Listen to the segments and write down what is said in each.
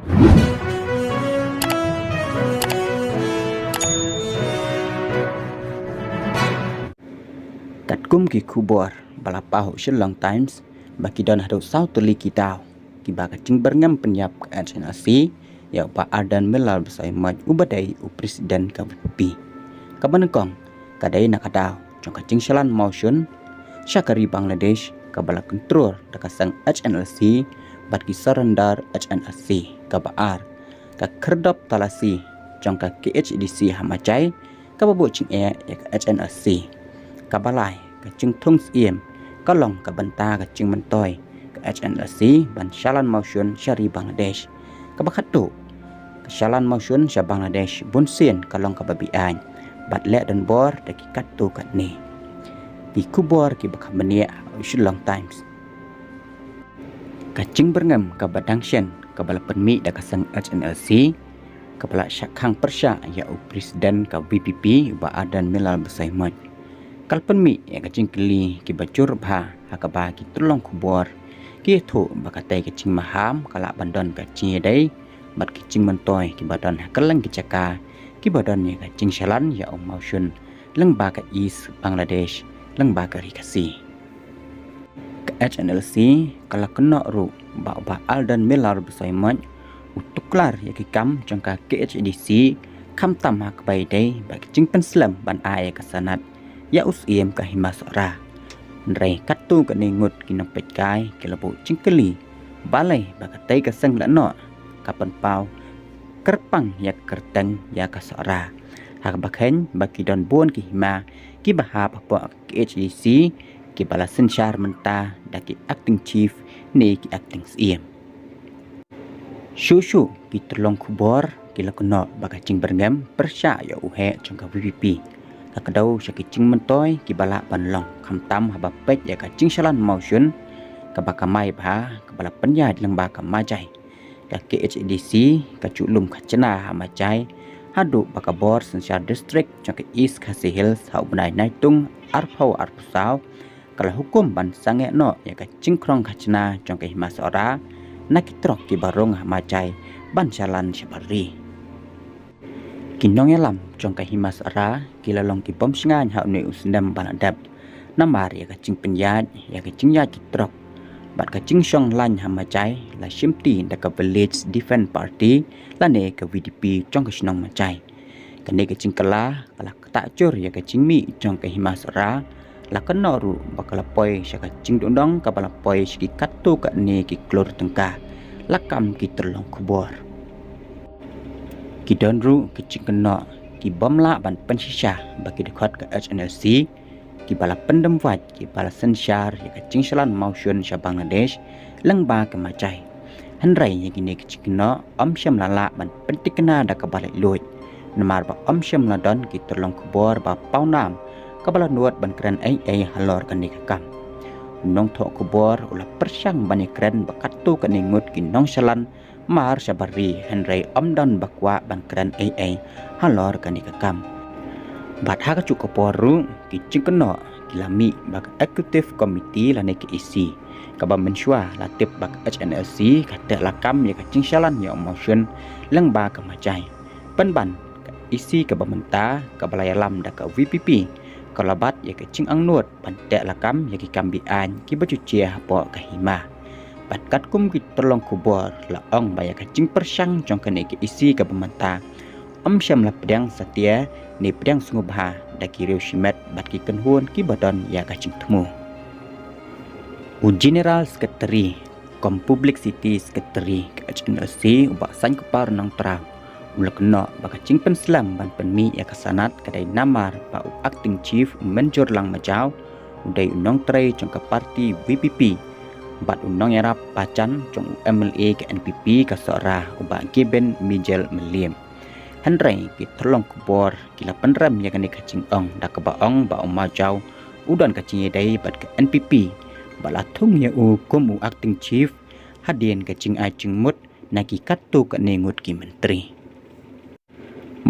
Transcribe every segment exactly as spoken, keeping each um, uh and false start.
Katkum ki khubor ba la pah ha u Shillong Times, ba ki don haduh saw tylli ki daw kiba ka jingbyrngem pynïap ka H N L C ïa u Bah Ardent Miller Basaiawmoit uba dei u president ka V P P. Kaba nyngkong ka dei na ka daw jong ka jingshalan mawshun sha ka ri Bangladesh kaba la kyntror da ka seng H N L C bad ki surrender H N L C. Kaba ar ka khyrdop talasi jong ka K H A D C ha Machai kaba buh jingeh ïa ka H N L C. Kaba lai ka jingthung syiem ka long ka bynta ka jingmyntoi ka H N L C ban shalan mawshun sha ri Bangladesh. Kaba khatduh ka shalan mawshun sha Bangladesh bunsien ka long kaba beaiñ bad leh donbor da ki katto katne. Ki khubor kiba kham bniah ha u Shillong Times. Ka jingbyrngem kaba dang shen kaba la pynmih da ka seng H N L C kaba la shah khang pyrshah ïa u president ka V P P u Bah Ardent Miller Basaiawmoit. Ka la pynmih ïa ka jingkylli kiba jur bha ha kaba ki tyllong khubor ki ïathuh ba katei ka jingmaham ka lah ban don ka jingïadei bad ki jingmyntoi kiba don ha kylleng ki jaka kiba don ïa ka jingshalan ïa u mawshun lyngba ka East Bangladesh lyngba ka ri Khasi. Ka H N L C ka la kynnoh ruh ba u Bah Ardent Miller Basaiawmoit u tuklar ïa ki kam jong ka K H A D C khamtam ha kaba ïadei bad ka jingpynslem ban ai ïa ka sanad ïa u syiem ka Hima Sohra. Hynrei katto katne ngut ki nongpeitkai ki la buh jingkylli balei ba katei ka seng lehnoh ka pynpaw kyrpang ïa ka kyrteng ïa ka Sohra ha kaba kheiñ ba ki don bun ki hima kiba hap hapoh K H A D C kiba la synshar mynta da ki acting chief ne ki acting syiem. Shuh shuh ki tyllong khubor ki la kynnoh ba ka jingbyrngem pyrshah ïa u heh jong ka V P P ka kdew sha ki jingmyntoi kiba lah ban long khamtam haba peit ïa ka jingshalan mawshun kaba kamai bha kaba la pynïaid lyngba ka Machai. Ka K H A D C ka ju lum khajna ha Machai haduh ba ka bor synshar district jong ka East Khasi Hills ha u bnai Naitung arphew arphew saw ka la hukum ban sangeh noh ïa ka jingkhrong khajna jong ka Hima Sohra na ki trok kiba rung ha Machai ban shalan shabar ri. Ki nongïalam jong ka Hima Sohra ki la long ki bym shngaiñ ha une u snem ba la dep namar ïa ka jingpynïaid ïa ka jingïaid ki trok bad ka jingshong lain ha Machai la shimti da ka Village Defence Party lane ka V D P jong ka shnong Machai. Kane ka jingkylla ka la ktah jur ïa ka jingmih jong ka Hima Sohra, la kynnoh ruh ba ka la poi sha ka jingdon dong kaba la poi sha ki katto katne ki klur tyngka, la kam ki tyllong khubor. Ki don ruh ki jingkynnoh ki bym lah ban pynshisha ba ki dkhot ka H N L C kiba la pyndem wait kiba la synshar ïa ka jingshalan mawshun sha Bangladesh lyngba ka Machai. Hynrei ïa kine ki jingkynnoh ym shym la lah ban pyntikna da kaba laitluid namar ba ym shym la don ki tyllong khubor ba pawnam kaba la nud ban kren ei ei halor kane ka kam. U nongthoh khubor u la pyrshang ban ïakren ba katto katne ngut ki nongshalan mar shabar ri hynrei ym don ba kwah ban kren ei ei halor kane ka kam. Bad ha kajuh ka por ruh ki jingkynnoh ki la mih ba ka Executive Committee lane ka E C kaba mynshuwa la tip ba ka H N L C ka teh lakam ïa ka jingshalan ïa u mawshun lyngba ka Machai. Pynban ka E C kaba mynta kaba la ïalam da ka V P P ka la bat ïa ka jingangnud ban teh lakam ïa ki kam beaiñ kiba ju jia hapoh ka hima. Bad katkum ki tyllong khubor la ong ba ïa ka jingpyrshang jong kane ka E C kaba mynta ym shym la pdiang satia ne pdiang sngewbha da ki riew shimet bad ki kynhun kiba don ïa ka jingthmu. U General Secretary kum Publicity Secretary ka H N L C u Bah Saiñkupar Nongtraw u la kynnoh ba ka jingpynslem ban pynmih ïa ka sanad ka dei namar ba u Acting Chief u Mynjurlang Majaw u dei u nongtrei jong ka party V P P bad u nongïarap ba jan jong u M L A ka N P P ka Sohra u Bah Given Mijel Mylliem. Hynrei ki tyllong khubor ki la pynrem ïa kane ka jingong da kaba ong ba u Majaw u don ka jingïadei bad ka N P P ba la thung ïa u kum u Acting Chief hadien ka jingai jingmut na ki katto katne ngut ki myntri.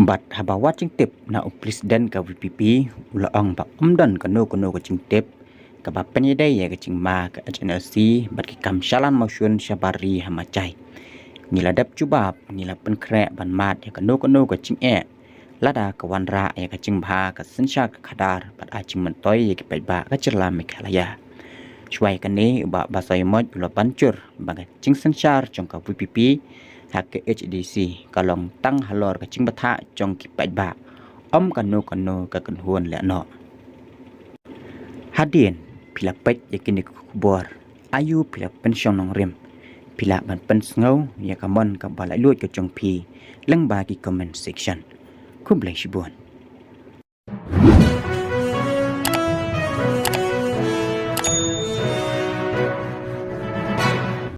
Bad haba wad jingtip na u President ka V P P u la ong ba ym don kano kano ka jingtip kaba pynïadei ïa ka jingma ka H N L C bad ki kam shalan mawshun shabar ri ha Machai. Ngi la dep jubab, ngi la pynkhreh ban mad ïa kano kano ka jingeh lada ka wanrah ïa ka jingbha ka synshar ka khadar bad ai jingmyntoi ïa ki paidbah ka jylla Meghalaya. Shuwa ïa kane, u Bah Basaiawmoit u la ban jur ba ka jingsynshar jong ka VPP ha ka KHADC ka long tang halor ka jingbthah jong ki paidbah, ym kano kano ka kynhun lehnoh. Hadien phi la peit ïa kine ki khubor, aïu phi la pynshong nongrim, phi lah ban pynsngew ïa ka mon kaba laitluid ka jong phi lyngba ki comment section. Khublei shibun.